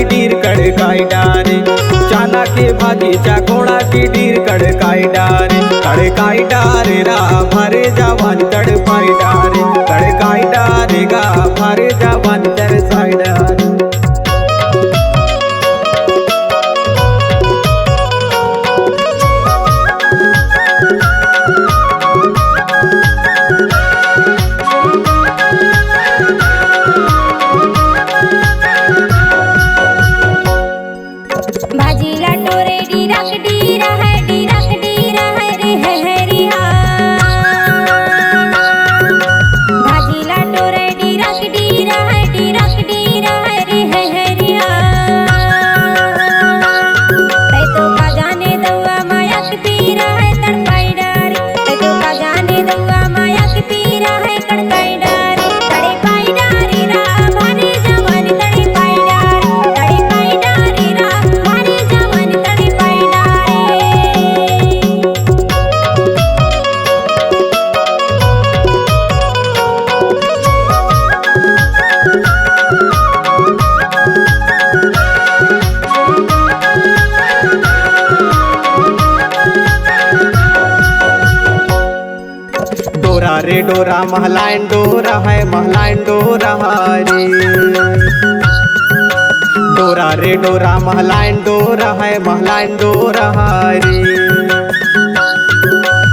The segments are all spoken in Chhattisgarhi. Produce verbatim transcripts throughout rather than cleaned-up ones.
डीर कड़काई डारे, चाना के भाजी चकोड़ा के डीर कड़काई डारे, कड़काई डारे रा भारे जवानी तड़पाई डारे, कड़काई डारे गा भारे जवानी तरसाई डारे। भाजी ला टोरे डीरक डीरा है, डीरक डीरा है रे है, है रे हा। भाजी ला टोरे डीरक डीरा है, डीरक डीरा है रे है, है रे हा। तै तो का जाने दउआ माया के पीरा है तड़पाई डारी। तै तो का जाने दउआ माया के पीरा है तड़पाई डारी। तड़पाई डारी रा भारी जवानी तड़पाई डारी। तड़पाई डारी रा भारी जवानी तड़पाई डारी। डोरा रे डोरा महलाइन डोरा है, महलाइन डोरा है रे। डोरा रे डोरा महलाइन डोरा है, महलाइन डोरा है रे।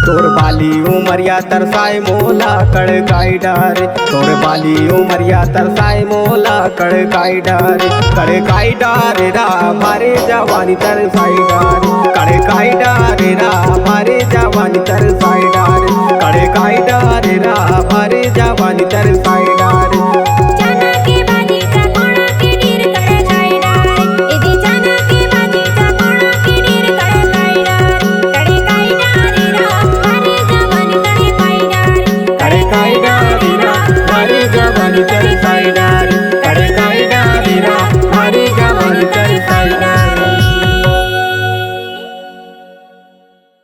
तोर बाली उमरिया तरसाए मोला कड़काई डारे, तोर बाली उमरिया तरसाए मोला कड़काई डारे, कड़काई डारे रा भारे जवानी तरसाई डारे, कड़काई डारे रा भारे जवानी तरसाई